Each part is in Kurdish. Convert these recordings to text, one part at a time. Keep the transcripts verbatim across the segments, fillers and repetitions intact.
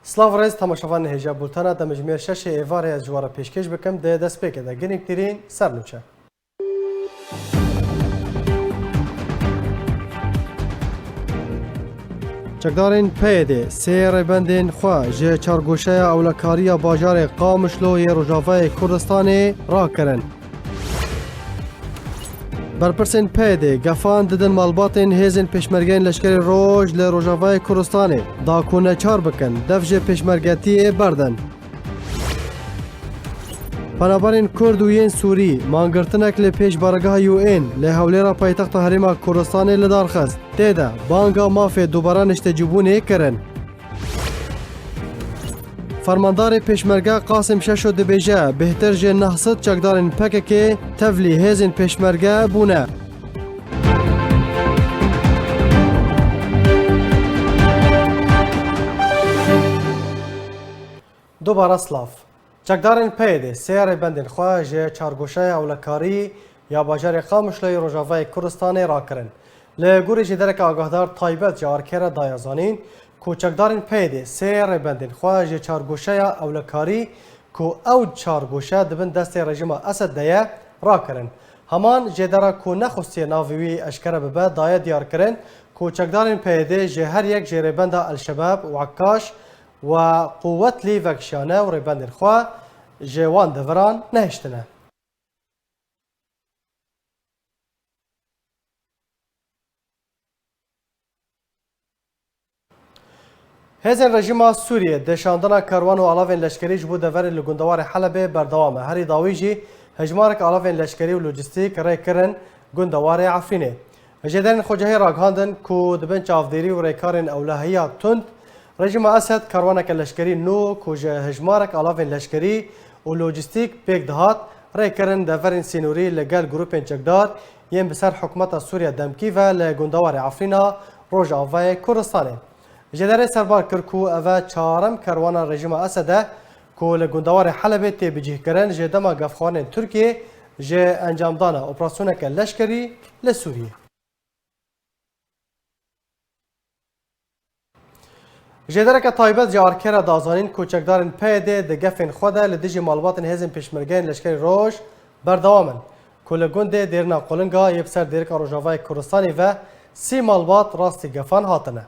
Silav rêz temaşevanên hêja bultena demjimêr şeşê êvarê ez ji we re pêşkêş bikim. Di destpêkê de ginîktirîn sernûçe. Çekdarên P Y D'ê sê rêbendên xwe ji çargoşeya ewlekarî ya bajarê Qamişlo yê Rojavayê Kurdistanê rakirin. Berpirsên P Y D'ê gefan didin malbatên hêzên pêşmergeyên leşkerê Roj li Rojavayê Kurdistanê, da ku neçar bikin dev ji pêşmergetiyê berdin. Penaberên Kurd û yên Sûrî mangirtinek li pêş baregeha U N li Hewlêra paytexta Herêma Kurdistanê li dar xist. Tê de banga mafê dubare niştecîbûnê kirin. Fermandarê Pêşmerge Qasim Şeşo dibêje, bêhtir ji neh sed çekdarên P K K tevlî hêzên Pêşmerge bûne. Dubare silav. Çekdarên P Y D'ê sê rêbendên xwe ji çargoşeya ewlekarî ya bajarê Qamişloyê Rojavayê Kurdistanê rakirin. Li gorî jêdereke agahdar taybet ji Arke re daye zanîn ku çekdarên P Y D'ê sê rêbendên xwe ji çargoşeya ewlekarî ku ew çar goşe di bin destê rejîma Esed de ye, rakirin. Heman jêdera ku nexwestiye navê wî eşkere bibe, daye diyarkirin ku çekdarên P Y D'ê ji her yek ji rêbenda El-Şebab û Ekkaş we quwetlî vekişiyane û rêbendên xwe ji wan deveran nehiştine. Hêzên rejîma Sûriyê di şandina kerwan û alavên leşkerî ji bo deverê li gundewarê Helebê berdewam e. Herî dawî jî hejmarek alavên leşkerî û lojîstîk rê kirin gundewarê Efrînê. Jêderên xwecihî ragihandin ku di bin çavdêrî û rêkarên ewlehiya tund, rejîma Esed karwaneke leşkerî nû ku ji hejmarek alavên leşkerî û lojîstîk pêk dihat, rê kirin deverên sînorî li gel grûpên çekdar yên bi ser hikûmeta Sûriye demkî ve li gundewarê Efrîna Rojavayê Kurdistanê. Jêderê serbar kir ku ev e çarem kerwana rejîma Esed e ku li gundewarê Helebê tê bicihkirin ji dema gefxwarinên Tirkiyê ji encamdana operasyoneke leşkerî li Sûriyê. Jêdereke taybet ji Arke re da zanîn ku çekdarên P Y D'ê di gefên xwe de li dijî malbatên hêzên pêşmergeyên leşkerê Roj berdewam in ku li gundê Dêrina Qulinga yê bi ser dêrika Rojavayê Kurdistanê ve sî malbat rastî gefan hatine.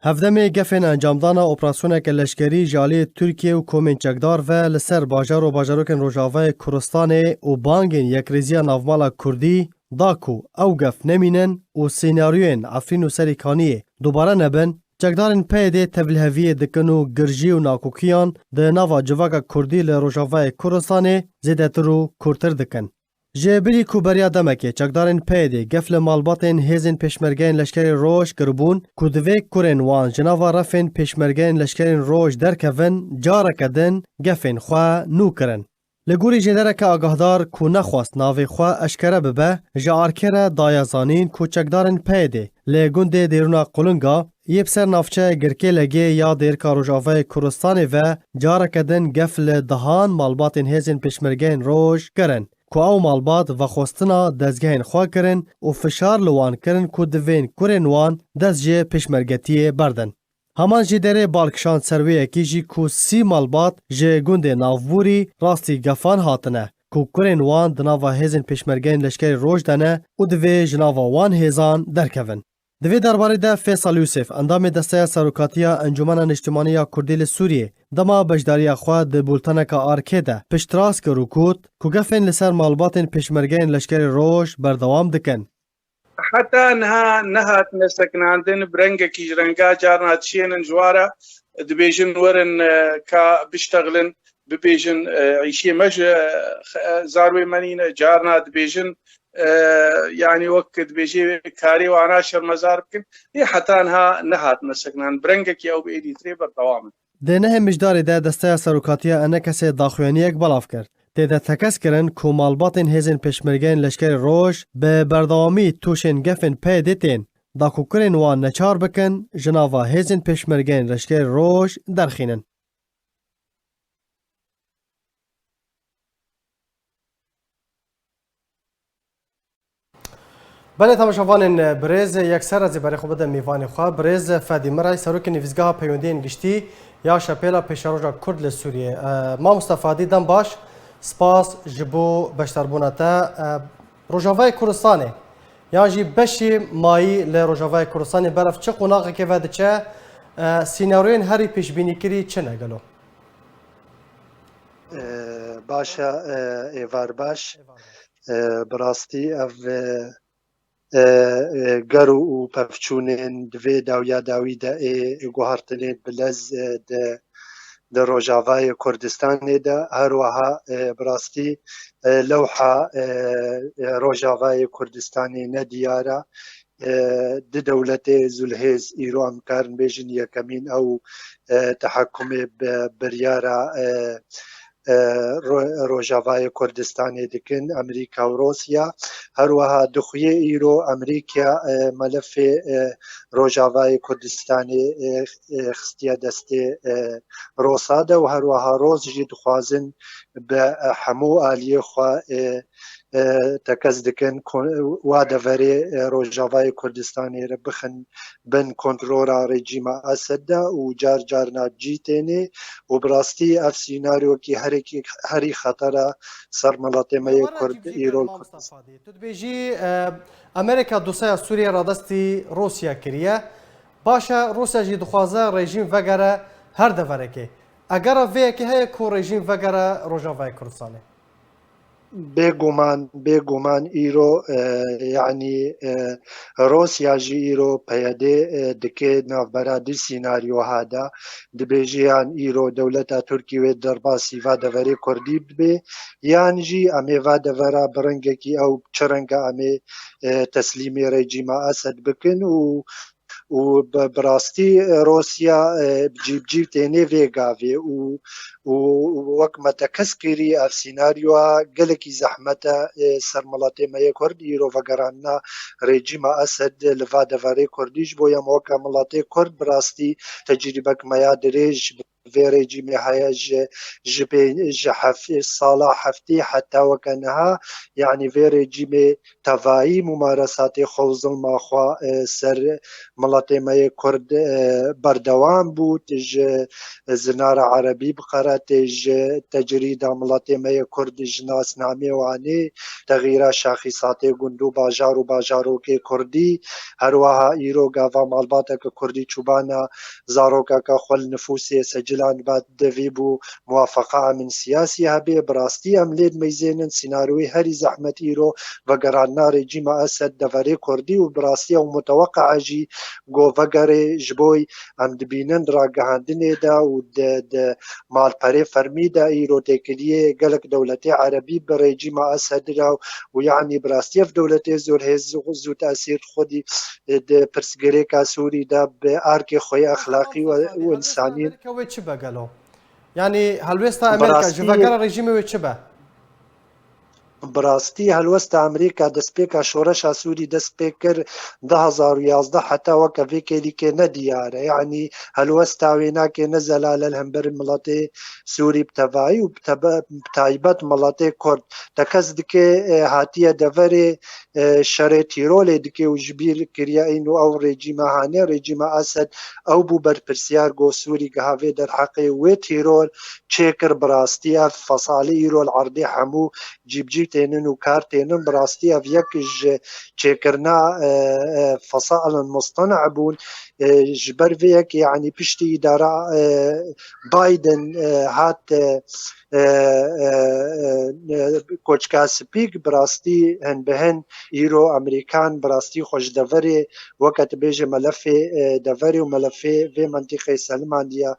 Hevdemê gefên encamdana operasyoneke leşkerî ji aliyê Tirkiye û komên çekdar ve li ser bajar û bajarokên Rojavayê Kurdistanê û bangên yekrêziya navmala Kurdî da ku ew gef nemînin û senaryoyên Efrîn û Serîkaniyê dubare nebin, çekdarên P Y D'ê tevliheviyê dikin û girjî û nakokiyan di nava civaka Kurdî li Rojavayê Kurdistanê zêdetir û kûrtir dikin. Ji bilî ku beriya demekê çekdarên P Y D'ê gef li malbatên hêzên pêşmergeyên leşkerê Roj kiribûn ku divê kurên wan ji nava refên pêşmergeyên leşkerên Roj derkevin, careke din gefên xwe nû kirin. Li gorî jêdereke agahdar ku nexwest navê xwe eşkere bibe, ji Arke re daye zanîn ku çekdarên P Y D'ê li gundê Dêrûna Qulinga yê bi ser navçeya Girkêlegê ya dêrika Rojavayê Kurdistanê ve careke din gef li dehan malbatên hêzên pêşmergeyên Roj kirin ku ew malbat vexwestina dezgehên xwe kirin û fişar li wan kirin ku divên kurên wan dest ji pêşmergetiyê berdin. Heman jêderê bal kişand ser wê yekê jî ku sî malbat ji gundê navbûrî rastî gefan hatine, ku kurên wan di nava hêzên pêşmergeyên leşkerê Roj de ne û divê ji nava wan hêzan derkevin. Di vê derbarê de Fêsal Yûsif, endamê Desteya Serokatiya Encûmena Niştimanî ya Kurdî li Sûriyê, dema beşdariya xwe di bulteneka Arkê de piştrast kir û got ku gefên li ser malbatên pêşmergeyên leşkerê Roj berdewam dikin. Heta niha nehatine sekinandin, bi rengekî ji renga carna dişênin ji wa re, dibêjin, werin, e, ka biştexilin, bibêjin, e, îşê me ji, e, xe-, e, zarwê me nîne, carna dibêjin, e, yanî wek dibêjê karê wana şermezar bikin. Lê heta niha nehatine sekinandin. Bi rengekî ew bi êdî tirê berdewam in. Di nehê Mijdarê de Desteya Serokatiya ENKSê daxuyaniyek belav kir. Tê de tekez kirin ku malbatên hêzên pêşmergeyên leşkerê Roj bi berdewamî tûşên gefên P Y D'ê tên, da ku kurên wan neçar bikin, ji nava hêzên pêşmergeyên leşkerê Roj derxînin. Belê temaşevanên birêz, yekser ez ê berê xwe bidim mêvanê xwe. Birêz Fedî Miray, Serokê Nivîzgeha Peywendiyên Giştî ya Şepêla Pêşeroja Kurd li Sûriyê. E, Mamosta Fedî, dem baş, spas ji bo beşdarbûna te. E, Rojavayê Kurdistanê, yan jî beşê mayî li Rojavayê Kurdistanê berev çi qonaxekê ve diçe, e, sînaryoyên herî pêşbînîkirî çi ne gelo? E, baş e, e, êvar baş. E, bi rastî ev, e, e, e, ger û pevçûnên di vê dawiya dawî de ê guhartinên bi lez, e, di, di Rojavayê Kurdistanê de, her wiha, e, bi rastî, e, lewha, e, e, Rojavayê Kurdistanê ne diyar e. E, di dewletê zûlhêz îro em karin bêjin yekemîn ew, e, tehekumê bi biryara, e, e, Ro-, Rojavayê Kurdistanê dikin, Amerîka û Rûsya. Her wiha dixuye îro Amerîka, e, melefê, e, Rojavayê Kurdistanê, e, e, xistiye destê, e, Rûsa de û her wiha Rûs jî dixwazin bi, e, hemû aliyê xwe, e, e, tekez dikin, kon-, wa deverê, e, Rojavayê Kurdistanê re bixin bin kontrola rejîma Esed de û car carna cî tênê û bi rastî ev sînaryokî herî, herî xetera ser miletê me yê Kurd îro li Kurdistan. Tu dibêjî, e, Amerîka dosyeya Sûriyê radestî Rûsya kiriye. Baş e, Rûsya jî dixwaze rejîm vegere her deverekê. Egera vê yekê heye ku rejîm vegere Rojavayê Kurdistanê? Bêguman, bêguman îro, e, yanî, e, Rûsya jî îro P Y D, e, dike navbera du sînaryoha de. Dibêje yan îro dewleta Tirkî wê derbasî va deverê Kurdî bibe, yan jî em ê va devera bi rengekî ew çi renge em ê, e, teslîmê rejîma Esed bikin û û bi, bi rastî, e, Rûsya, e, bi cî bi cî tênê vê gavê û, û wek me tekez kirî, ev sînaryoya gelekî zehmet e, e, ser miletê me yê Kurd îro vegeranina rejîma Esed li va deverê Kurdî, ji bo em weke miletê Kurd bi rastî tecrîbek me ya dirêj vê rejîmê heye ji, ji pê-, ji hef-, sala heftê heta weke niha, yanî vê rejîmê tevayî mumaresatê xwe û zilma xwe, e, ser miletê me yê Kurd, e, berdewam bû, ji zinara erebî biqere tê ji tecrîda miletê me yê Kurd ji nasnamê wan ê, texîra şaxîsatê gund û bajar û bajarokê Kurdî, her wiha îro gava malbateke Kurdî çûbana zarokeke xwe li nifûsê secilan ba devî bû muwafeqa emin siyasî hebe. Bi rastî em lê dimeyzênin sînaryoyê herî zehmet îro vegeranina rejîma Esed deverê Kurdî û bi rastî ew muteweqe jî ku vegerê ji bo em dibînin ragihandinê de û di, di malperê fermî de îro têkiliyê gelek dewletê erebî bi rejîma Esed re û yanî bi rastî ev dewletê zor hêz û zû tesîr xwedî di pirsgirêka Sûrî de bi arkê xwe yê exlaqî û, û însanî. Wê çi be gelo? Yanî helwêsta Amerîka ji vegera rejîmê wê çi be? Bi rastî helwesta Amerîka destpêka şoreşa Sûrî dest pê kir du hezar û yazdeh heta weke vê kêlîkê ne diyar e. Yanî helwesta wê nake ne zelale li hember miletê Sûrî bi tevayî û bi tebe-, bi taybet miletê Kurd. Tekez dike, e, hatiye deverê, e, şerê tîrolê dike û ji bîr kiriye îno ew rejîma hanê, rejîma Esed ew bû berpirsiyar ku Sûrî giha vê derheqê wê tîror çêkir. Bi rastî ev fesalê îro li erdê hemû cîbicî tênin û kar tênin. Bi rastî ev yek ji çêkirina, e, e, fesalin mustena bûn. E, ji ber vê yekê, yanî piştî îdara, e, Biden, e, hat, e, e, e, e, koçka spî, bi rastî hin bi hin îro Amerîkan bi rastî xwe ji deverê, weke tu bêje melefê, e, deverê û melefê vê mentîqê selimandiye,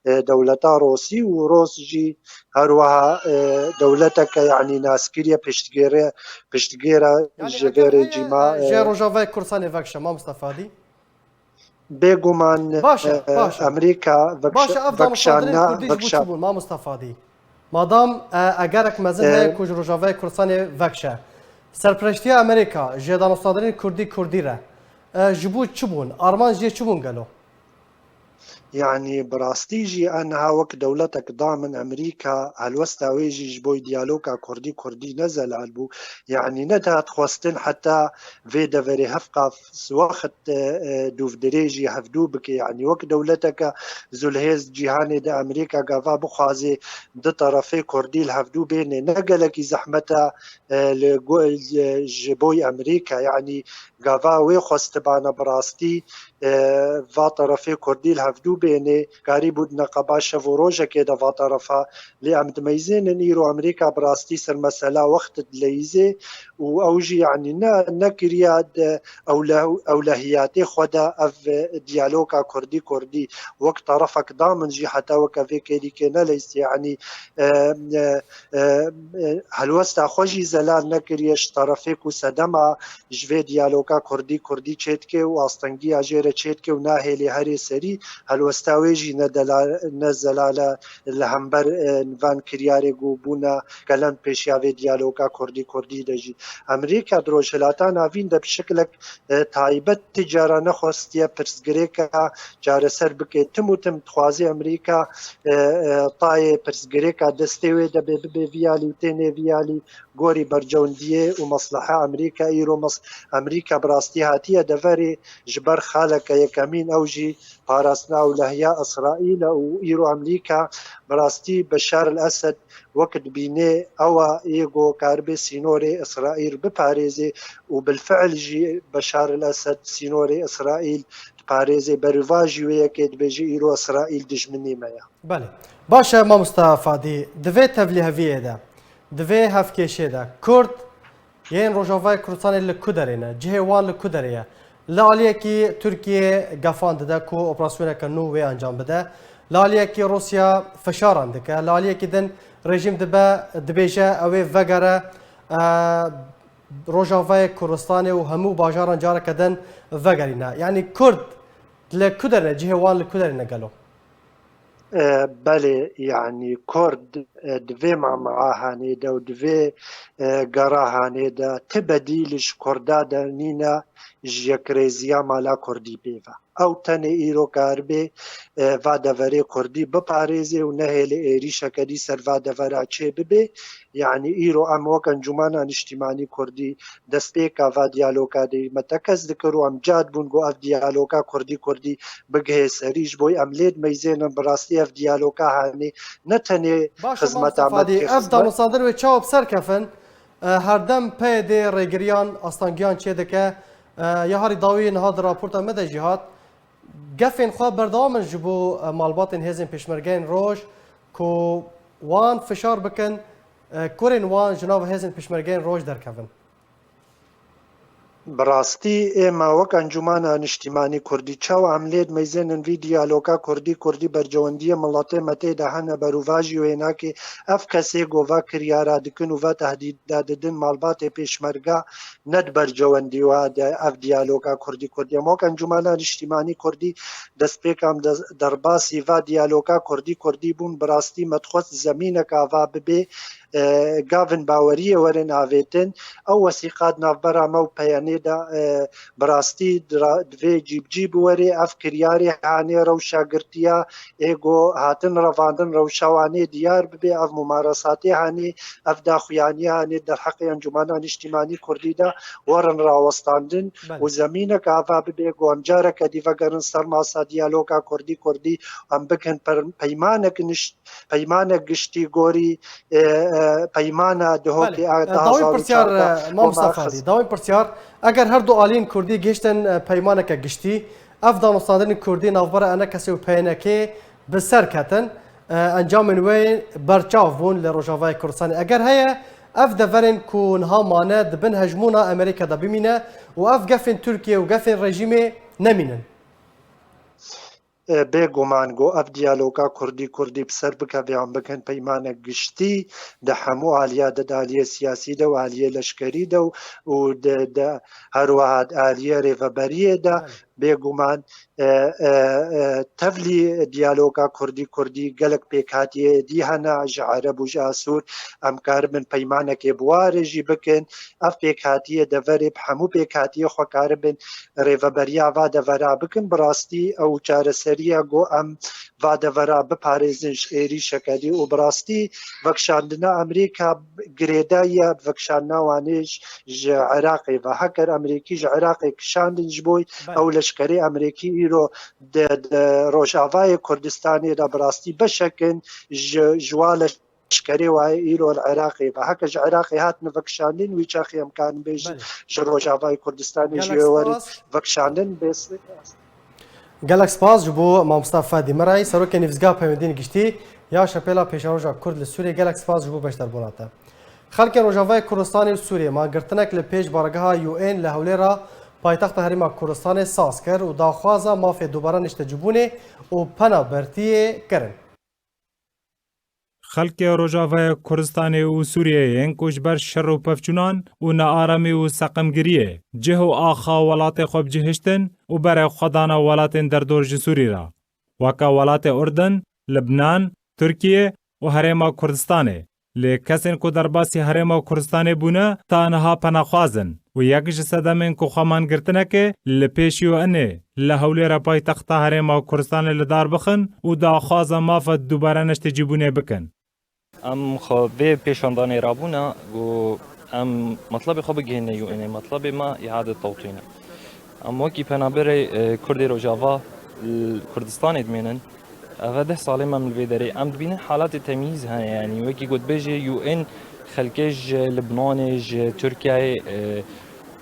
e, dewleta Rosî û Ros jî her wiha, e, dewleteke, yanî naskiriye piştgêre, piştgêra ji vê rejîma, e, ji Rojavayê Kurdistanê vekişe, Mamosta Fadî. Bêguman, Baş e, e, baş e. Amerîka vekşa-, Baş e, ev vekşanna, danûstandinên Kurdî ji bo vekşa- çi bûn, Mamosta Fadî? Madam, e, egerek mezin E, heye ku ji Rojavayê Kurdistanê vekşe. Serpireştiya Amerîka ji danûstandinên Kurdî Kurdî re, e, ji bo çi bûn? Armanc jê çi bûn gelo? Yanî bi rastî jî eniha wek dewletek damin Amerîka helwesta wê jî ji bo diyaloga Kurdî Kurdî ne zelal bû. Yanî nedihat xwestin heta vê deverê hevqa wext, e, e, dûvdirêjî hevdû bike. Yanî wek dewleteke zulhêz cîhanê de Amerîka gava bixwaze du terefê Kurdî li hevdû bêne ne gelekî zehmet e, e, li go-, e, ji bo Amerîka. Yanî gava wê xwestibana bi rastî, e, va terefê Kurdî li hevdû bêne, karî bû di neqeba şev û rojekê de va terefa. Lê em dimeyzênin îro Amerîka bi rastî ser mesela wext dileyîzê û ew jî, yanî ne, nekiriya di ewle-, ewlehiyatê xwe de ev diyaloga Kurdî Kurdî wek terefek damin jî heta weke vê kêlîkê neleyîzê. Yanî, e, e, e, e, helwesta xwe jî zelal nekiriye ji terefê ku sedema ji vê diyaloga Kurdî Kurdî çêdike û astengiya jê re çêdike û nahêlê herê serî, helwesta wê jî ne dela-, ne zelal e li hember, e, van kiryarê ku bûna kelem pêşiya vê diyaloga Kurdî Kurdî de jî. Amerîka di Rojhilata Navîn de bi şeklek, e, taybet ti cara nexwestiye pirsgirêka çareser bike. Tim û tim dixwaze Amerîka, e, e, tayê pirsgirêka destê wê de bê, bibe vî alî û têne vî alî gorî bercewendiyê û mesleha Amerîka. Îro mes-, Amerîka bi rastî hatiye deverê ji ber xaleke yekemîn, ew jî parastina ewlehiya Îsraîl e û îro Amerîka bi rastî Beşar el Esed wek dibîne ew e yê ku karibe sînorê Îsraîl biparêze û bilfiil jî Beşar el Esed sînorê Îsraîl diparêze. Berî va jî wê yekê dibêje îro Îsraîl dijminê me ye. Belê. Baş e, mamosta Fadî, di vê tevlîheviyê de, di vê hevkêşê de Kurd yên Rojavayê Kurdistanê li ku derê ne? Cihê wan li ku derê ye? Li aliyekî Tirkiye gefan dide ku operasyoneke nû wê encam bide. Li aliyekî Rûsya fişaran dike. Li aliyekî din rejîm dibe, dibêje ew ê vegere, e, Rojavayê Kurdistanê û hemû bajaran careke din vegerîne. Yanî Kurd li ku derê ne? Cihê wan li ku derê ne gelo? E, belê, yanî Kurd, e, di vê mamaha hanê de û di vê, e, gera hanê de ti bedîl ji Kurda de nîne ji yekrêziya mala Kurdî pê ve. Ew tenê îro karibe, e, va deverê Kurdî biparêze û nehêle êrîşeke dî ser va devera çê bibe. Yanî îro em wek Encûmena Niştîmanî Kurdî destpêka va diyaloga de me tekez dikir û em cad bûn ku ev diyaloga Kurdî Kurdî bigihê serî. Ji bo em lê dimeyzênin, bi rastî ev diyaloga hanê ne tenê Baş e, xizmeta Mamosta me Fadî, dike, ev xizmet danûstandin wê çawa bi ser kefin? E, herdem P Y D rêgiriyan, astangiyan çêdike. E, ya herî dawî niha di raporta me de jî hat. Gefên xwe berdewam in ji bo, e, malbatên hêzên pêşmergeyên roj ku wan fişar bikin, e, kurên wan ji nav hêzên pêşmergeyên roj derkevin. Bi rastî ême wek Encûmena Niştîmanî Kurdî çawa em lê dimeyzênin vî diyaloga Kurdî Kurdî bercewendiyê miletê me tê de hene, berûvajî wê nake. Ev kesê ku va kiryara dikin û va tehdîda didin malbatê pêşmerga ne di bercewendî wa de ev diyaloga Kurdî Kurdî. Em wek Encûmena Niştîmanî Kurdî destpêka em de-, derbasî va diyaloga Kurdî Kurdî bûn. Bi rastî me dixwest zemîneka va bibe, e, gavin baweriyê werin avêtin. Ew wesîqa di navbera me û P Y N'ê de, e, bi rastî di ra-, divê cîbicî biwerê. Ev kiryarê hanê rewşa girtiya ê ku hatin revandin rewşa wanê diyar bibe. Ev mumaresatê hanê, ev daxuyaniya hanê derheqê Encûmena Niştîmanî Kurdî de werin rawestandin Belê. û zemînek ava bibe ku em careke dî vegerin ser masa diyaloga Kurdî Kurdî, em bikin per-, peymanek niş-, peymanek giştî gorî, e, e, peymana Dihokê Belê. E, dawî pirsiyar, e, Mamosta Fadî, dawî pirsiyar, eger her du aliyên Kurdî gihiştin, e, peymaneke giştî, ev danûstandinên Kurdî navbera E N K S û P Y N'ê bi ser ketin, e, encamên wê berçav bûn li Rojavayê Kurdistanê. Eger heye, ev deverên ku niha mane di bin hejmûna Amerîka de bimîne û ev gefên Tirkiye û gefên rejîmê nemînin. E, bêguman ku ev diyaloga Kurdî Kurdî bi ser bikeve an bikin peymanek giştî di hemû aliya de, di aliyê siyasî de û aliyê leşkerî de û, û di, di her wiha di aliyê rêveberiyê de Belê. Bêguman, e, e, e, tevlî diyaloga Kurdî-Kurdî gelek pêkhatiyê dî hene ji Ereb û ji Asûr. Em karibin peymanekê bi warê jî bikin. Ev pêkhatiyê deverê bi hemû pêkhatiyê xwe karibin rêveberiya va devera bikin. Bi rastî ew çareseriya ku em va devera biparêzin ji êrîşeke dî û bi rastî vekişandina Amerîka girêdayî ya vekişandina Wanê ji, ji Iraqê ve. Heker Amerîkî ji Iraqê kişandin ji bo Belê. Ew leşkerê Amerîkî îro di, di Rojavayê Kurdistanê de bi rastî beşek in ji, ji wa leşkerê wa îro li Iraqê ve. Heke ji Iraqê hatine vekişandin, wî çaxê em karin bêjin Belê. Ji Rojavayê Kurdistanê jî Gelek werin spas. Vekişandin bê. Gelek spas ji bo mamosta Fadî Merayî, serokê Nivîzgeha Peywendiyên Giştî ya Şepêla Pêşeroja Kurd li Sûriyê. Gelek spas ji bo beşdarbûna te. Xelkê Rojavayê Kurdistanê û Sûriyê mangirtinek li pêş bargeha U N li Hewlêra paytexta Herêma Kurdistanê saz kir û daxwaza mafê dubare niştecîbûnê û penabertiyê kirin. Xelkê Rojavayê Kurdistanê û Sûriyeyê yên ku ji ber şer û pevçûnan û nearamî û seqemgiriyê cih û axa welatê xwe bicihiştin û berê xwe dana welatên derdor ji Sûrî re, weke welatê Urdun, Libnan, Tirkiye û Herêma Kurdistanê. Lê kesên ku derbasî Herêma Kurdistanê bûne, ta niha penaxwaz in û yek ji sedemên ku xwe mangirtinekê li pêş U N ê li Hewlêra paytexta Herêma Kurdistanê li dar bixin û daxwaza mafa dubare neştecîbûnê bikin. Em xwe vê pêşandanê rabûne ku em metlebê xwe bigihîne U N ê. Metlebê me îade tewtîn e. Em wekî penaberê, e, Kurdê Rojava li Kurdistanê dimênin. Ev e deh salê me em li vê derê. Em dibînin halatê temyîz hene, yanî wekî ku dibêjê U N xelkê ji Libnanê, ji Tirkiyeyê, e,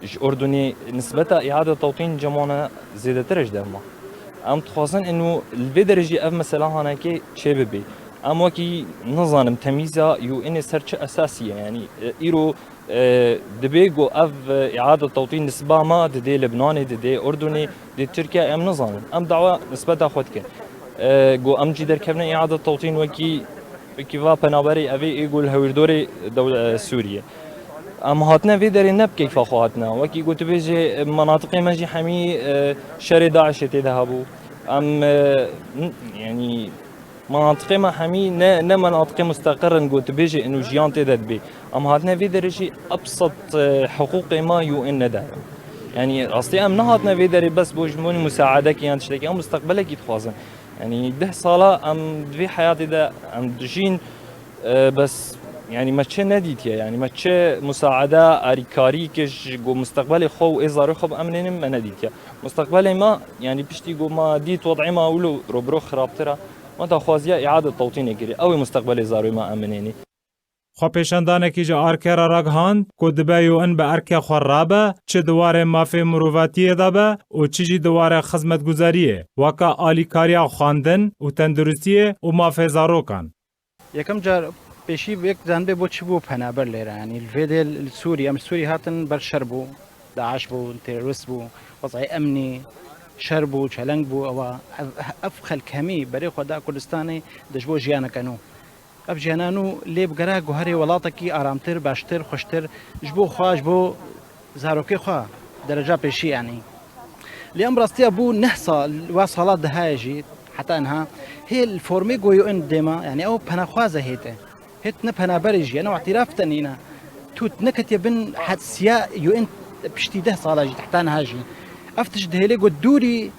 ji Urdunê nisbeta îade tewtîn cemane zêdetir e ji dev me. Em dixwazin inu li vê derê jî ev mesela hanekê çêbibe. Em wekî nizanim temyîza U N ê ser çi esasî ye, yanî, e, îro E, dibê ku ev, e, îade tewtîn nisba me didê Libnanê, didê Urdunê, didê Tirkiye, em nizanin. Em dawa nisbeta xwe dikin. E, ku em jî derkevine îade tewtîn wekî, wekî va penaberê evê ê ku li hewîrdorê dew-, e, Sûriyê. Em hatine vê derê ne bi keyfa xwe hatine. Wekî ku tu bêjê, e, menatiqê me jî hemî, e, şerê DAIŞê tê de hebû. Em, e, n-, yanî, Menatiqê me hemî ne, ne menatiqê musteqir in, ku tu bêjî inu jiyan tê de dibê. Em hatine vê derê jî ebsat, e, hiqûqê me U N nedaye. Yanî rastî em nehatine vê derê bes bo ji bo musaedekî yan tiştekî, em musteqbelekî dixwazin. Yanî deh sala em di vê heyatê de em dijîn, e, bes yanî me çi nedîtiye, yanî me çi musaede, arîkarî kir ji ku musteqbelê xwe û ê zarê xwe biemnênin me nedîtiye. Musteqbelê me, yanî piştî ku me dît wed'ê me wilo robiro xirabtir e, me daxwaziya îade tewtînê kirî. Ew ê musteqbelê zarê me eminênî. Xwepêşandanekî ji arkê re ragihand ku dibe U N bi erkê xwe rabe, çi di warê mafê mirovatiyê de be û çi jî di warê xizmetguzariyê, weke alîkariya xwendin û tenduristiyê û mafê zarokan. Yekem car pêşî yek zanibê bo çi bû penaber lêre, yanî li vê dê li Sûrî, em li Sûrî hatin ber şer bû, DAIŞ bû, terorist bû, wez'ê emnî, şer bû, çeleng bû, ewa ev, ev xelk hemî berê xwe da Kurdistanê de ji bo jiyaneke nû. Ev jiyana nû lê bi gere guherê welatekî aramtir, baştir, xweştir, ji bo xwe, ji bo zarokê xwe dereca pêşî, yanî. Lê em rastiya bû neh sal, wa sala dihayê jî, heta niha, hê li formê goyo in dêma, yanî ew penaxwaz e hête. Hêt ne penaberê jî, ne îtîraf te nîne. Tu neketiye bin het siya U N piştî deh sala jî, heta niha jî. Ev tişt dihêlê ku dûrî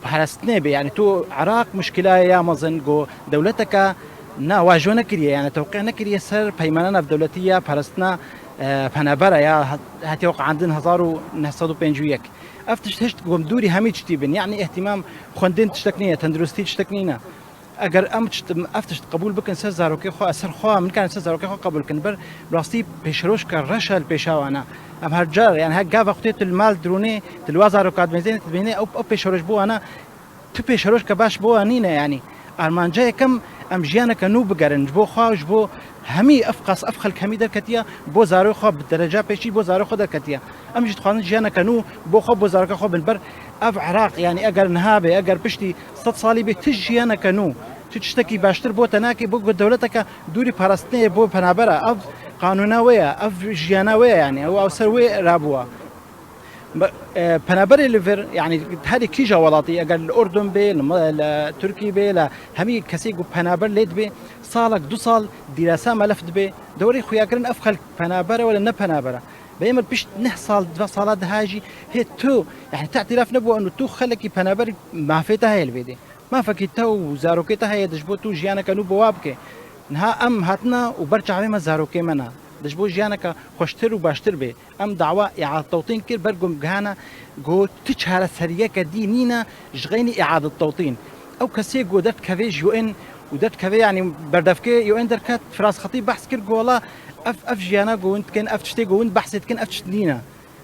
parastinê be. Yanî tu Iraq muşkila ya mezin ku dewleteke na wajo nekiriye, yanî tewqî nekiriye ser peymana navdewletî ya parastina, e, penabera ya het-, hatiye weqandin hezar û neh sed û pêncî û yek. Ev tişt hişt ku dûrî hemî tiştî bin. Yanî îhtîmam xwendin tiştek nîne, tenduristî tiştek nîne. Eger em tişt, ev tişt qebûl bikin ser zarokê xwe, ser xwe, em nikarin ser zarokê xwe qebûl bikin. Ber rastî pêşerojka reş e li pêşa wan e. Em her car, yanî her gava xwe tê tu li mal dirûnê, tu li wa zaroka dimêzênê, tu dibênê ew, ew pêşeroj bo wan e, tu pêşerojka baş bo wan nîne, yanî. Armanca yekem em jiyaneke nû bigerin, ji bo xwe, ji bo hemî ev qas, ev xelk hemî derketiye, bo zaroyê xwe bi dereca pêşî, bo zaroyê xwe derketiye. Em jî dixwazin jiyaneke nû bo xwe, bo zaroka xwe bin. Ber ev Iraq, yanî eger niha be, eger piştî sed salî bê, tu jiyaneke nû, tu tiştekî baştir bo te nake, bo dewleteke dûrî parastinê bo penabera. Ev qanûna wê ye, ev jiyana wê ye, yanî ew, ew ser wê rabûwa. Be-, e, penaberê li vir, yanî herî kîja welatî, eger li Urdun bê, li me-, li Tirkî bê, li hemî kesê ku penaber lê dibê, salek, du sal dîresa me lef dibê. Dewrê xuyakirin ev xelk penaber e wele ne penaber e. Bê me pişt neh sal, dve sala daha jî hê tu, yanî te îtiraf nebû û tu xelekî penaber mafê te heye li vê dê. Mafekî te û zarokê te heye, di ji bo tu jiyaneke nû bi wa bike. Niha em hatine û ber çavê me zarokê me ne. Di ji bo jiyaneke xweştir û baştir bê. Em dawa îadetewtîn kir, ber ku em gihane ku tu çareseriyeke dî nîne ji xeynî îadetewtîn. Ew kesê ku derdikeve ji U N û derdikeve, yanî berdevkê U N derket, Firas Xetîb behs kir ku wela ev, ev jiyana ku hûn dikin, ev tiştê ku hûn behsê dikin, ev tişt nîne.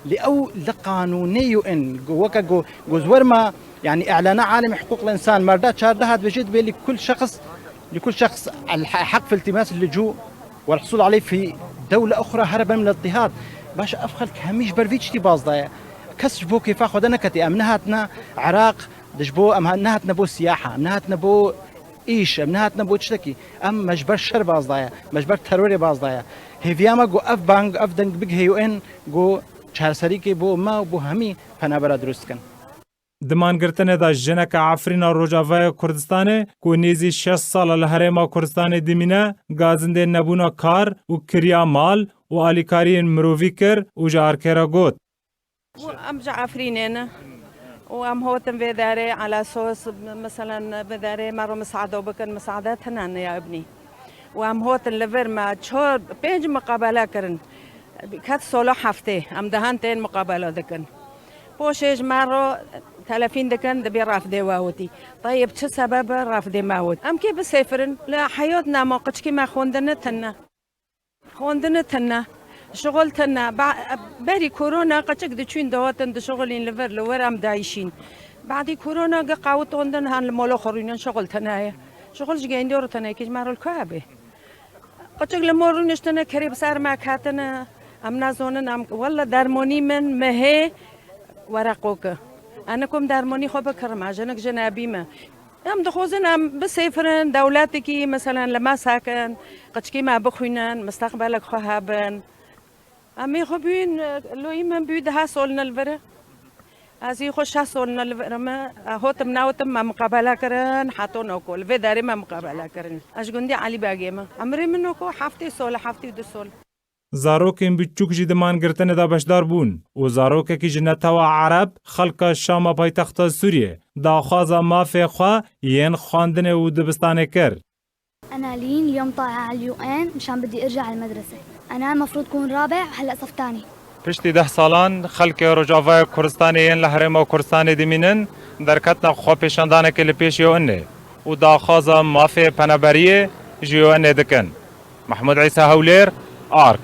Lê ew li qanûnê U N ku weke ku, ku ji wer me, yanî îlana alemê hiqûq insan, merda çardeh dibêje, dibê li kul şexs, li kul şexs el-, heq fi iltimas el-lecû. والحصول عليه في دولة أخرى هربا من الاضطهاد. Baş ev xelk hemî ji ber vî tiştî baz daye. Kes ji bo kêfa xwe de neketiye. Em nehatine Iraq, di ji bo em ha-, nehatine bo siyaha, em nehatine bo îş, em nehatine bo tiştekî. Em me ji ber şer baz daye, me ji ber terorê baz daye. Hêviya me ku ev bang, ev deng bigihê U N ku çareserîkê bo me û bo hemî penabera dirust dikin. Di mangirtinê de jineke Efrîna Rojavaya Kurdistanê ku nêzî şêst sal e li Herêma Kurdistanê dimîne, gazindê nebûna kar û kiriya mal û alîkariyên mirovî kir û ji Arkê re got. Em ji Efrînê ne û em hotin vê derê ala sos, meselen vê derê me re misaade bikin, misaade tune ne ya ibnî. Û em hotin li vir me çar, pênc miqabele kirin. Ket solo heftê, em dehan tên miqabele dikin. Poşê ji me re telefîn dikin, dibê rafdê we witî. Teyib çi sebeb e rafdê me wit? Em kê bisêfirin? Li heyot nema, qiçkî me xwendine tine. Xwendine tine. Şixul tine. Ba-, berî korona qiçik diçûn dihatin dişixulîn li vir, li wir em dayişîn. Badî korona gi qawit ondin han li molo xwe rûnin şixul tine ye. Şixul ji geyndê re tine, kî ji me re li ku hebê? Qiçik li mor rûniştine, kerê bi ser me ketine. Em nazonin, em, walla dermonî min mehê wereqok e. Enikum dermonî xwe bikirim, ez jinik ji nebî me. Em dixwazin em bisêfirin, dewletekî, meselen, li me sekin, qiçkî me bixwînin, misteqbelek xwe hebin. Em ê xwe bûyîn, loyî min bûyî deha sol ne li vir e. Ez ê xwe şeş sol ne li vir me. Hotim nehotim me miqabele kirin, heto noko. Li vê derê me miqabele kirin. Ez ji gundî Elî Begê me. Emrê min noko heftê sol, heftê û du sol. Zarokên biçûk jî di mangirtinê de beşdar bûn û zarokekî ji netewa Ereb, xelka Şama paytexta Sûriyê, daxwaza mafê xwe yên xwendinê û dibistanê kir. أنا لين اليوم طالعة على اليو إن مشان بدي أرجع على المدرسة. أنا المفروض كون رابع وهلأ صف تاني. Piştî deh salan xelkê Rojavaya Kurdistanê yên li Herêma Kurdistanê dimînin, derketina xwepêşandanekê li pêş U N'ê û daxwaza mafê penaberiyê ji U N'ê dikin. Mehmûd Îsa Hewlêr, Ark.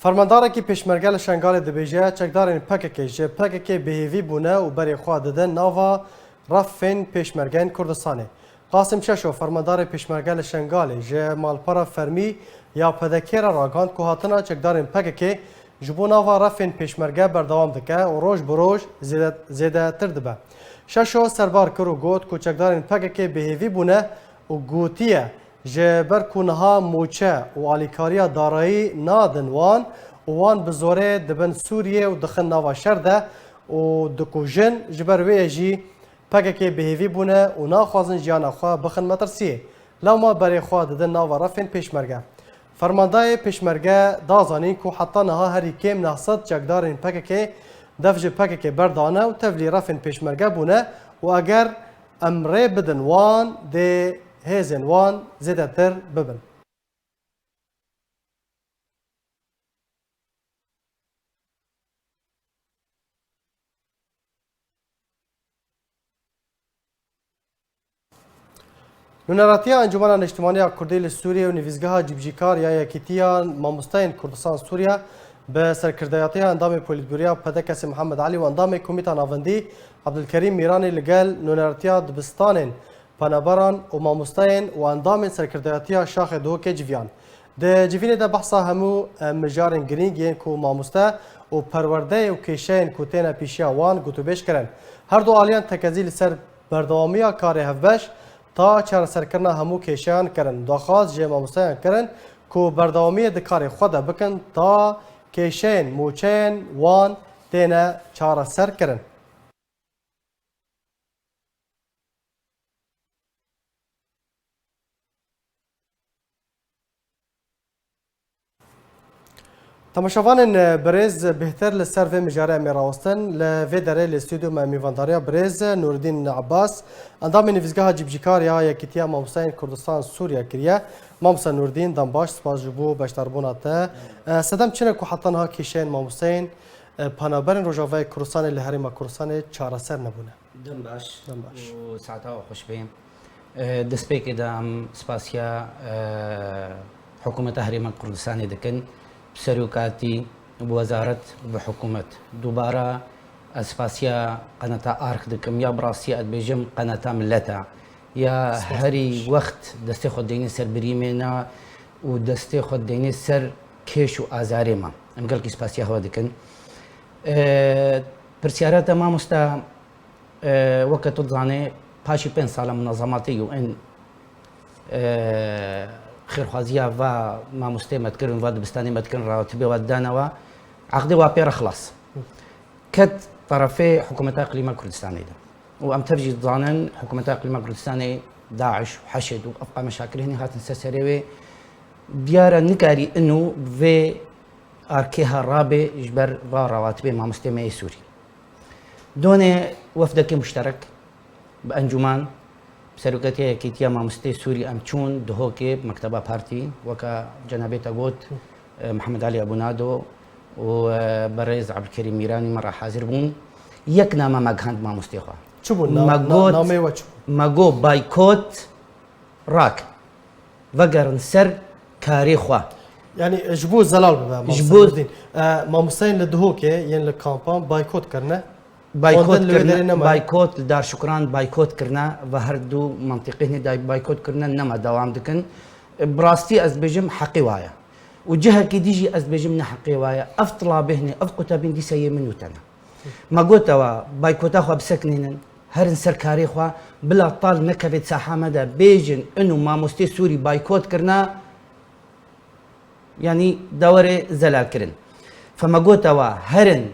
Fermandarekî pêşmerge li Şengalê dibêje, çekdarên P K K ji P K K bêhêvî bûne û berê xwe didin nava refên pêşmergeyên Kurdistanê. Qasim Şeşo, fermandarê pêşmerge li Şengalê, ji malpera fermî ya P D K re ragihand ku hatina çekdarên P K K ji bo nava refên pêşmerge berdewam dike û roj bi roj zêde-, zêdetir dibe. Şeşo serbar kir û got ku çekdarên P K K bêhêvî bûne û gotiye, ji ber ku niha mûçe û alîkariya darayî nadin wan û wan bi zorê dibin Sûriyê û dixin nava şer de û dikujin, ji ber wê yê jî P K K bêhêvî bûne û naxwazin jiyana xwe bixin metirsiyê. Lewma berê xwe didin nava refên pêşmerge. Fermandayê pêşmerge da zanîn ku heta niha herî kêm neh sed çekdarên P K K dev ji P K K berdane û tevlî refên pêşmerge bûne û eger em rê bidin wan, dê hêzên wan zêdetir bibin. Nûneratiya Encûmena Niştimanî ya Kurdî li Sûriyê û Nivîsgeha Cîbicîkar ya Yekîtiya Mamosteyên Kurdistan Sûriye bi serkirdeyatiya endamê Polîtbûroya P D K'ê Mihemed Elî û endamê Komîta Navendî Ebdulkerîm Mîranî li gel nûneratiya dibistanên penaberan û mamosteyên û endamên serkirdeyatiya Şaxê Duhokê civiyan. Di civînê de behsa hemû, e, mijarên girîng yên ku mamoste û perwerdeyê û kêşeyên ku têne pêşiya wan gotûbêj kirin. Her du aliyan tekezî li ser berdewamiya karê hevbeş ta çareserkirina hemû kêşeyan kirin. Daxwaz ji mamosteyan kirin ku berdewamiyê di karê xwe de bikin ta kêşeyên mûçeyên wan têne çareserkirin. Temaşevanên birêz, bêhtir li ser vê mijarê em ê rawestin. Li vê derê li stûdyo me mîvandariya birêz Nûrdîn Abbas, endamê Nivîzgeha Cîbicîkar ya Yekîtiya Mamosteyên Kurdistan Sûriye kiriye. Mamoste Nûrdîn, dem baş, spas ji bo beşdarbûna te. E, sedem çi ne ku heta niha kêşeyên mamosteyên, e, penaberên Rojavayê Kurdistanê li Herêma Kurdistanê çareser nebûne? Dem baş Dem baş. û saeta we xweş be. E, destpêkê de em spasiya, e, Hikûmeta Herêma Kurdistanê dikin, bi serokatî, bi wezaret, bi hikûmet. Dubara ez spasiya qenata Ark dikim, ya bi rastî ez dibêjim qenata millet e. Ya Spas herî dikim. wext destê xwe deynê ser birîmê ne û destê xwe deynê ser kêş û azarê me. Em gelkî spasiya xwe dikin. E, pirsyara te mamosta, e, weke tu dizanê, paşî pênc sala munazematê U N, e, xêrxwaziya va mamostê me dikirin, va dibistanê me dikirin, rawatibê wa didanewa, eqdê wa pê re xilas. Ket terefê Hikûmeta Îqlîma Kurdistanê de. Û em tev jî dizanin, Hikûmeta Îqlîma Kurdistanê, DAIŞ û HEŞD û ev meşakil hinî hatin ser serê wê. Diyar e nikarî ino bi vê arkê ha rabe ji ber va rawatibê mamostê me yê Sûrî. Donê wefdekê muşterek bi encûman, bi serokatiya Yekîtiya Mamostê Sûrî em çûn Duhokê bi mekteba partî, weka cenabê te got, e, Mihemed Elî Ebûnado û, e, berêz Ebdulkerîm Mîranî me re hazir bûn. Yek name me gihand mamostê xwe. Çi bû? Na-, Me na-, got, nameyê we çi bû? Me got baykot rak. Vegerin ser karê xwe. Yanî, e, ji bo zelal bibe, Ji Mamoste bo Nurdîn. E, mamosteyên li Duhokê yên li kampan baykot kirine. Baykot Xwendin li wê kirine, derê nemaye. baykot li Darşukran baykot kirine ve her du mentiqê hinê day-, baykot kirine, nema dewam dikin. E, bi rastî ez dibêjim heqê wa ye. Û cihekî dî jî ez dibêjim ne heqê wa ye. Ev tilabê hinê, ev qutebîn dîsa yê min û te ne. Me got ewa baykota xwe bisekinînin, herin ser karê xwe, bila tal nekevê saha me de bêjin, ino mamostê Sûrî baykot kirine, yanî dawerê zelal kirin. Fe me got ewa herin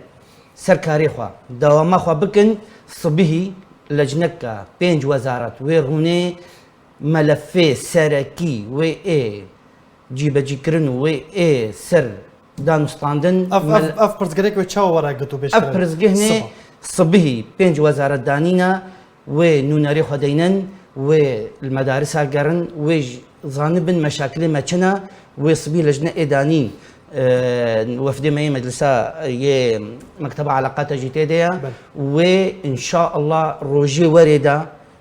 ser karê xwe, dewama xwe bikin, sibihî lecneka pênc wezaret wê rûnê, melefê serekî wê ê cîbecîkirin û wê ê ser danûstandin Ev, mel- ev, ev pirsgirêk wê çawa were gotûbêj Ev kirin? pirsgihê Siba. sibihî pênc wezaret danîne, wê nûnerê xwe deynin, wê li medarisa gerin, wê ji zanibin meşakilê me çi ne, wê sibî lecne ê danîn, e, wefdê me yê meclisa, e, yê mekteba eleqata jî tê de ye. Belê. Wê înşaallah rojê werê de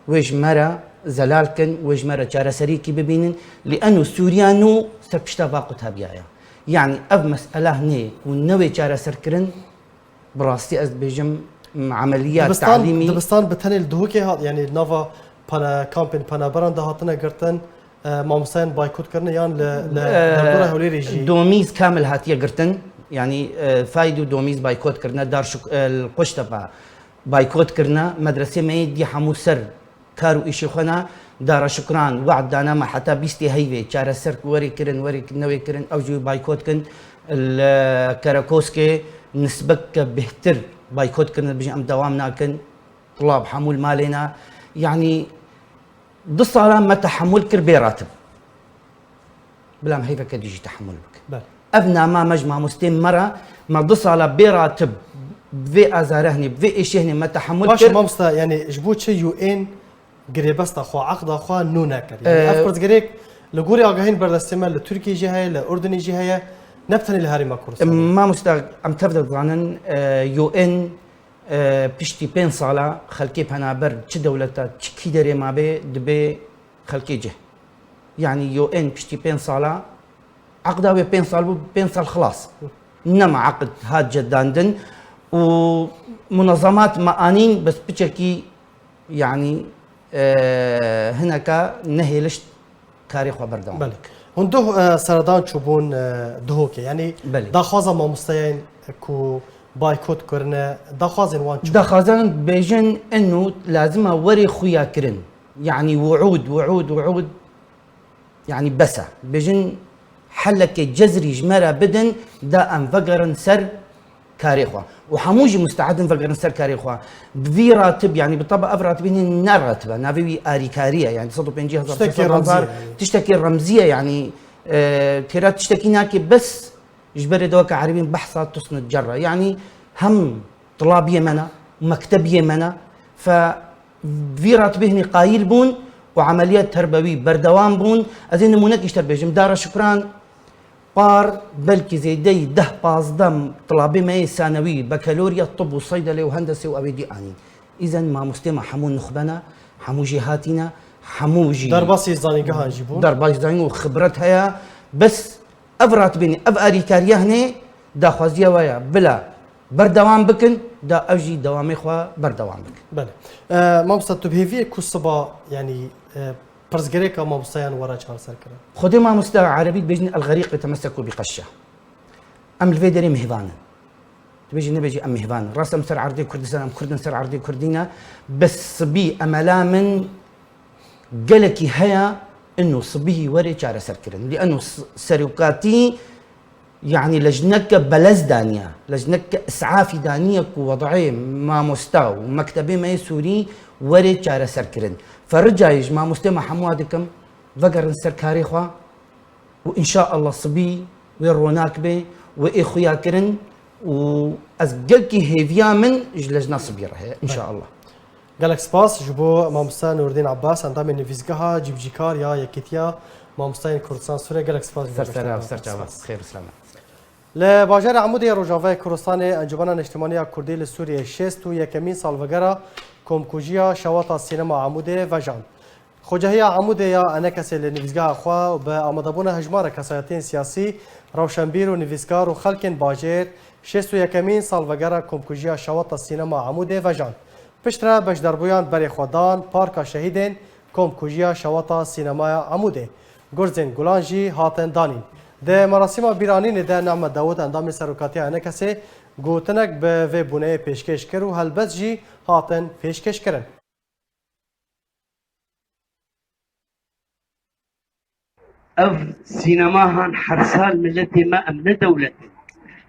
wê ji me re zelal kin, wê ji me re çareseriyekî bibînin. Li eno Sûriya nû ser pişta va qutabiyaya. Yanî ev mesele hinê û newê çareserkirin, bi rastî ez dibêjim, emeliya Dibistan, talîmî dibistan bi tenê li Duhokê hat, yanî li nava pana-, kampên penaberan de hatine girtin, e, mamosteyên baykot kirine yan li, li E, derdora Hewlêrê jî? Domîz kamil hatiye girtin, yanî, e, Fayd û Domîz baykot kirine, Darşuk-, e, li Quştepe baykot kirine, medresê me yê dî hemû ser kar û îşê xwe ne, Dara Şukran we'd dane me heta bîstê heyvê çareser ku werê kirin, werê newê kirin, ew jî wê baykot kin. Li Kerekoskê nisbeke bêhtir baykot kirin, dibêjin em dewam nakin, tulab hemû li malê ne. Yanî du sala me tehemûl kir bê ratib. Bila em heyveke dî jî tehemûl bikin. Belê. Ev nama me ji mamostên me re, me du sala bê ratib bi vê azare hinê, bi vê êşê hinê me tehemûl Baş e kir. Mamosta, yanî ji bo çi U N girêbesta xwe, eqda xwe nû nekir? Yanî Ee, ev pirsgirêk li gorî agahiyên berdestê me li Tirkiyê jî heye, li Urdunê jî heye, ne bi tenê li Herêma Kurdistanê. Mamosta, em tev de dizanin, e, U N, e, piştî pênc sala xelkê penaber çi dewleta, çi kî derê mabe, dibe xelkê cih. Yanî U N piştî pênc sala, eqda wê pênc sal bû, pênc sal xilas. Nema eqd hat cedandin û munazemat me anîn, bes piçekî, yanî, e, hineka nehêlişt karê xwe berdewam Belê. Hûn duh, e, seredan çûbûn, e, Duhokê. Yanî Belê. daxwaza mamosteyên ku baykot kirine, daxwazên wan çi bû? Daxwazan bêjin eno lazim e werê xuya kirin. Yanî wu'ûd, wu'ûd, wu'ûd. Yanî bes e. Bêjin helekê cezrî ji me re bidin, da em vegerin ser karê xwe. Û hemû jî musteedin vegerin ser karê xwe. Bi vî ratib, yanî bi teba ev ratibî ne ratibe, navê wî arîkarî ye, yanî sed û pêncî hezar, Tiştekî sed hezar, remzî ye. Tiştekî remzî ye, yanî, e, têra tiştekî nake, bes ji berê de weke erebîn behsa tusnit cerre. Yanî hem tilabiyê me ne, mektebiyê me ne. Fe vî ratibê hinî qayîl bûn û emeliyet ter be wî berdewam bûn. Ez ê nimûnek îşter bêjim. Dara Şukran par belkî zêdeyî deh pazdeh tilabê me yê sanewî, bekelorya tib û seydele û hendese û ewê dî anîn. Îzen mamostê me hemû nuxbe ne, hemû jî hatîne, hemû jî Derbasî zanîngehan jî bûn. Derbasî zanîn û xibret heye. Bes ev ratibînî, ev arîkariya hinê daxwaziya we ye. Bila berdewam bikin, da ew jî dewamê xwe berdewam bikin. Belê. E, mamosta, tu bi hêvî yê ku siba, yanî, e, pirsgirêka mamostayan were çareserkirin? Xwedê mamosta erebî dibêjin el-xerîq yetemesseku bi qeşşe. Em li vê derê mêvan in. Dibêjin, nebêjî em mêvan in. Rast em ser erdê Kurdistan, em Kurd in ser erdê Kurdî ne. Bes sibî emela min gelekî heye, ino sibihî were çareserkirin. Lî eno s-, serokatî, yanî lejneke belez daniye, lejneke isafî daniye ku wedayê mamosta û mektebê me yê Sûrî were çareserkirin. Fe ricayê ji mamostê me hemû dikim, vegerin ser karê xwe û înşaallah sibî wê ronak bê, wê ê xuya kirin û ez gelkî hêviya min ji lejna sibî re heye, înşaallah. Gelek spas ji bo mamoste Nûrdîn Abbas, endamê nivîsgeha cîbicîkar ya Yekîtiya Mamosteyên Kurdistan Sûrê. Gelek spas ji bo Ser beşdariya sera, ser çava. Xêr û selamet. Li bajarê Amûdê Rojavayê Kurdistanê Encûmena Niştimaniya Kurdî li Sûriyê şêst û yekemîn salvegera komkujiya şewata sînema Amûdê vejand. Xocehiya Amûdê ya ENKSê li nivîsgeha xwe û bi amadebûna hejmara kesayetiyên siyasî, rewşenbîr û nivîskar û xelkên bajêr şêst û yekemîn salvegera komkujiya şewata sînema Amûdê vejand. Piştre beşdarbûyan berê xwe dan Parka Şehîdên, komkujiya şewata sînemaya Amûdê. Gurzên gulan jî hatin danîn. Di merasîma bîranînê de Nehmet Dawud, endamê serokatiya ENKSê, gotinek bi vê bûneyê pêşkêş kir û helbest jî hatin pêşkêşkirin. Ev sînemahan her sal, miletê me, em ne dewlet in.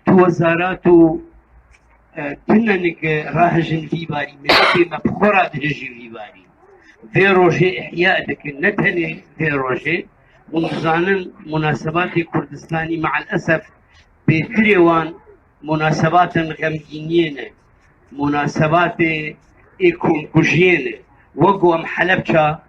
Tu wezarat û, e, tu nenik rahijin vî barî. Miletê me bi xwe re dihijî vî barî. Vê rojê ihya dikin, ne tenê vê rojê. Hûn dizanin, munasebatê Kurdistanî, me'el esef, bêtirê wan munasebatên xemgîniyê ne, munasebatê ê komkujiyê ne. Wek ku em Helebça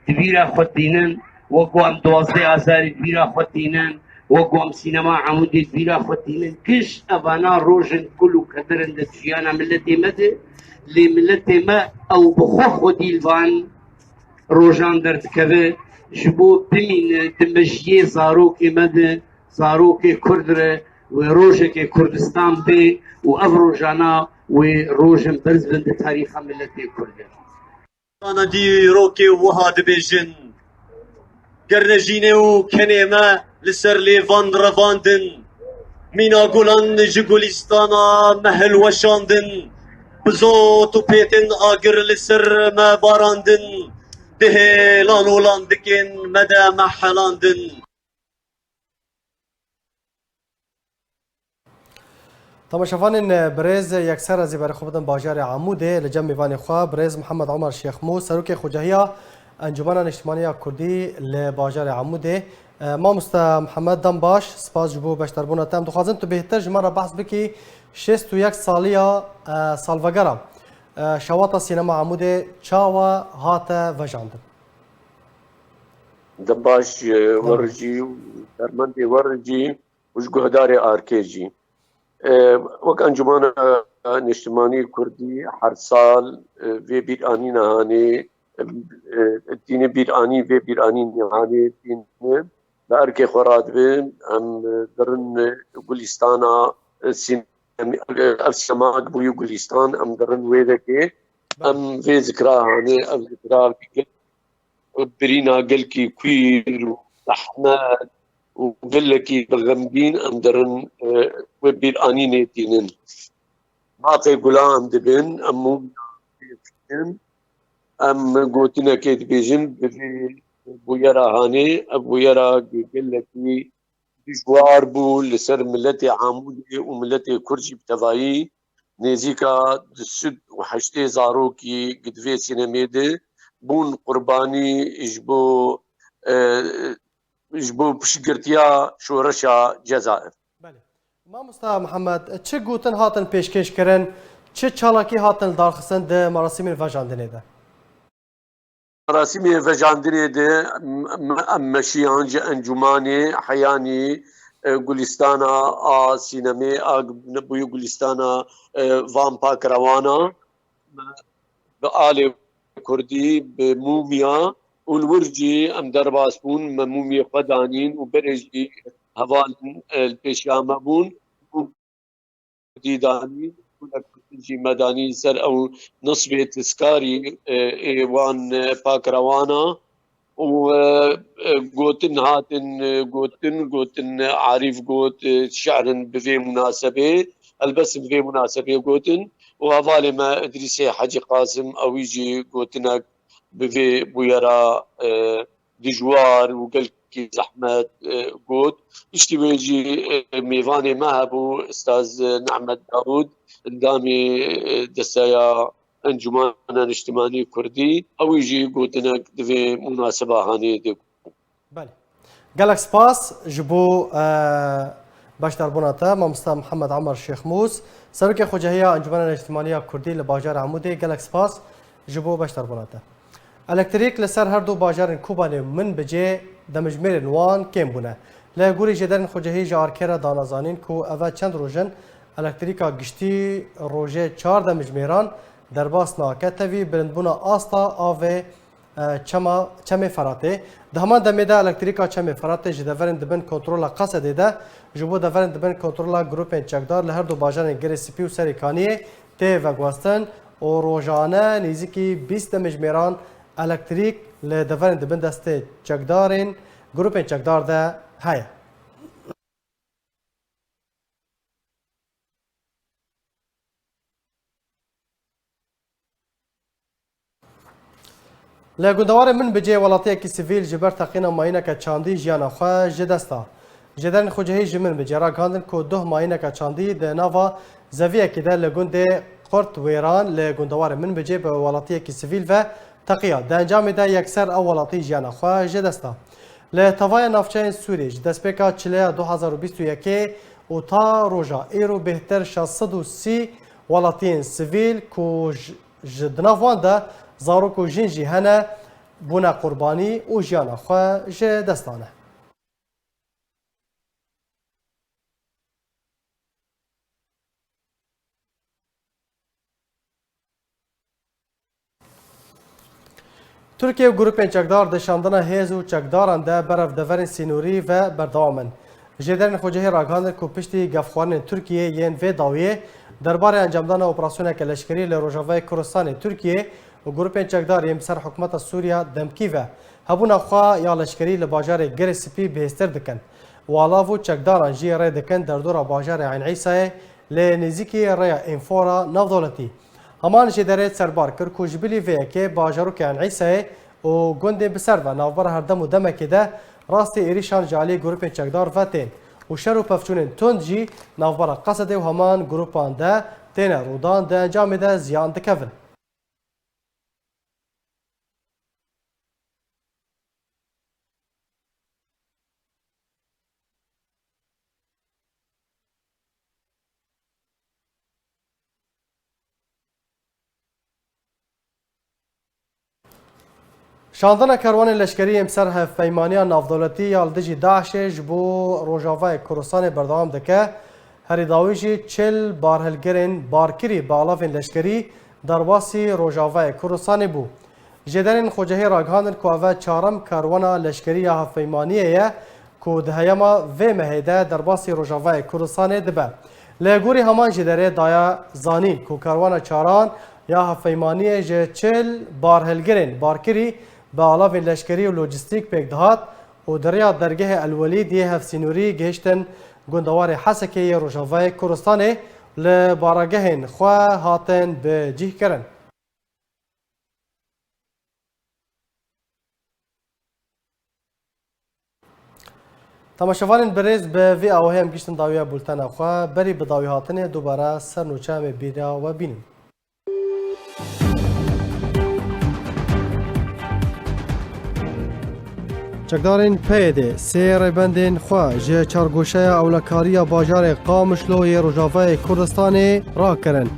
di bîra xwe tînin, wek ku em duwazdeh Azarî di bîra xwe tînin, wek ku em sînema Amûdê di bîra xwe tînin, giş evana roj in kul û keder in di jiyana miletê me de, lê miletê me ew bi xwe xwedî li van rojan derdikeve, ji bo bimîne di mejiyê zarokê me de, zarokê Kurd re wê rojekê Kurdistan bê û ev rojana wê rojin berz bin di tarîxa miletê Kurd de. Ana dîrokê wiha dibêjin, ger ne jînê û kenê me li ser lêvan revandin, mîna gulan ji gulîstana me hilweşandin, bi zot û pêtin agir li ser me barandin, di hêlan û landikên me de me helandin. Temaşevanên birêz, yekser ez ê berê xwe bidim bajarê Amûdê, li cem mêvanê xwe birêz Mihemed Omer Şêxmû, serokê Xocehiya Encûmena Niştimanî ya Kurdî li bajarê Amûdê. E, mamoste Mihemed, dem baş, spas ji bo beşdarbûna te. Em dixwazin tu bêhtir ji me re behs bikî şêst û yek saliya, e, salvegera, e, şewata sînema Amûdê çawa hate vejandin? Dem baş, e, we re jî û dermendê we re jî û ji guhdarê arkê jî. E, wek Encûmena Niştimanî Kurdî her sal, e, vê bîranîna hanê, e, e, tîne bîranî, vê bîranînê hanê tîne bi erkê xwe radibe, em, e, dirin, e, gulîstana, e, sîn-, em, e, ev sînemak bûyî gulîstan, em dirin wê vekê, em vê zikra hanê, ev zikra birîna gelkî kwîr û zehmet û gelekî bi xemgîn em dirin, e, wê bîranînê tînin. Mafê gulan dibin, em mûmiya dibin, em gotinekê dibêjin, bi vê bûyera hanê, ev bûyera gelekî dijwar bû li ser miletê Amûdê û miletê Kurd jî bi tevayî. Nêzîka du sed û heştê zarokî di vê sînemê de bûn qurbanî ji bo, e, ji bo piştgirtiya şoreşa Cezayir. Belê. Mamosta Mihemed, çi gotin hatin pêşkêş kirin, çi çalakî hatin li dar xistin di merasîmên vejandinê de? Merasîmê vejandinê de em, em meşiyan ji encûmanê heyanî, e, gulîstana a sînemê a bûye gulîstana, e, van pakrewana. Me bi alê kurdî, bi mûmya û li wir jî em derbas bûn, me mûmiyê xwe danîn û berê jî hevalên, e, li pêşiya me bûn. Kurdî danîn, gelek kurdî jî me danîn ser ew nisbê tizkarî, e, ê wan, e, pakrewana û, e, e, gotin hatin, e, gotin, gotin, e, Arîf got, e, şi'rin bi vê munasebê, helbestin bi vê munasebê gotin û hevalê me Idrîsê Hecî Qasim ewî jî gotinek bi vê bûyera, e, dijwar û gelkî zehmet, e, got. Piştî wê jî, e, mêvanê me hebû, Ustaz Nehmet Dawud, endamê, e, desteya Encûmena Niştimanî Kurdî. Ewî jî gotinek di vê munaseba hanê de got. Belê. Gelek spas ji bo, e, beşdarbûna te, Mamosta Mihemed Emer Şêxmûs, Serokê Xwecehiya Encûmena Niştimanî ya Kurdî li bajarê Amûdê. Gelek spas ji bo beşdarbûna te. Elektrîk li ser her du bajarên Kobanê û Minbicê demijmêrên wan kêm bûne. Li gorî jêderên xwecehî ji ARKê re dana zanîn ku ev çend roj in elektrîka giştî rojê çar demijmêran derbas nake, tevî bilindbûna asta avê, e, çema, çemê Feratê. Di heman demê de elektrîka çemê Feratê ji deverên dibin kontrola Qesedê de ji bo deverên dibin kontrola grûpên çekdar li her du bajarên Girê Spî û Serê Kaniyê tê veguhestin û rojane nêzîkî bîst demijmêran elektrîk li deverên dibin destê çekdarên grûpên çekdar de heye. Li gundewarê Minbicê welatiyekî sivîl ji ber teqîna mayîneke çandî jiyana xwe ji dest da. Jêderên xwecihî ji Minbicê ragihandin ku duh mayîneke çandî di nava zeviyekê de li gundê Qurt Wêran li gundewarê Minbicê bi welatiyekî sivîl ve teqiya. Di encamê de yekser ew welatî jiyana xwe ji dest da. Li tevaya navçeyên Sûriyê ji destpêka çileya du hazar û bîst û yekê û ta roja îro bêhtir şeş sed û sî welatiyên sivîl ku ji, ji di nav wan de zarok û jin jî hene, bûne qurbanî û jiyana xwe ji dest dane. Tirkiye û grûpên çekdar di şandina hêz û çekdaran de berev deverên sînorî ve berdewam in. Jêderên xwecihî ragihandin ku piştî gefxwarinên Tirkiyê yên vê dawiyê derbarê encamdana operasyoneke leşkerî li Rojavayê Kurdistanê Tirkiye û grûpên çekdar yên bi ser hikûmeta Sûriya demkî ve hebûna xwe ya leşkerî li bajarê Girê Spî bihêztir dikin û alav û çekdaran jî rê dikin derdora bajarê Eyn Îsayê lê nêzîkî rêya Înfora navdewletî. Heman jêderê serbar kir ku ji bilî vê yekê bajarokê Eyn Îsayê û gundên bi ser ve navbera her dem û demekê de rastî êrîşan ji alî grûpên çekdar ve tên û şer û pevçûnên tund jî navbera Qesedê û heman grûpan de têne rûdan, di encamê de ziyan dikevin. Şandina kerwanên leşkerî yên bi ser hevpeymaniya navdewletî ya li dijî DAIŞê ji bo Rojavayê Kurdistanê berdewam dike. Herî dawî jî çil barhilgirên barkirî bi alavên leşkerî derbasî Rojavayê Kurdistanê bû. Jêderên xwecihî ragihandin ku ev e çarem kerwana leşkerî ya hevpeymaniyê ye ku di heyama vê mehê de derbasî Rojavayê Kurdistanê dibe. Li gorî heman jêderê daye zanîn ku kerwana çaran ya hevpeymaniyê ji çil barhilgirên barkirî bi alavên leşkerî û lojîstîk pêk dihat û di rêya dergehê El Welîd yê hevsînorî gihiştin gundewarê Hesekê yê Rojavayê Kurdistanê li baragehên xwe hatin bi cih kirin. Temaşevanên birêz, bi vî awahî em giştin dawiya bultena xwe. Berî bi dawî hatinê dubare ser nûçe em ê bîra we bînin. Çekdarên P Y D'ê sê rêbendên xwe ji çargoşeya ewlekariya bajarê Qamişlo yê Rojavayê Kurdistanê rakirin.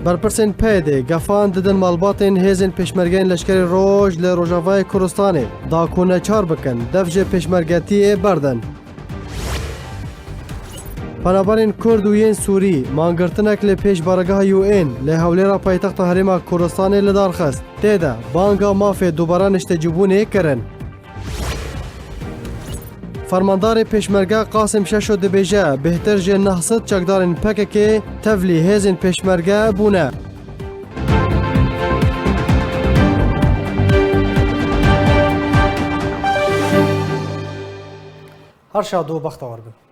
Berpirsên P Y D'ê gefan didin malbatên hêzên pêşmergeyên Leşkerê Roj li Rojavayê Kurdistanê da ku neçar bikin, dev ji pêşmergetiyê berdin. Penaberên Kurd û yên Sûrî mangirtinek li pêş baregeha U N li Hewlêra paytexta Herêma Kurdistanê li dar xist. Tê de banga mafê dubare niştecîbûnê kirin. Fermandarê Pêşmerge Qasim Şeşo dibêje, bêhtir ji neh sed çekdarên P K K tevlî hêzên Pêşmerge bûne. Her şad û bextewar bin.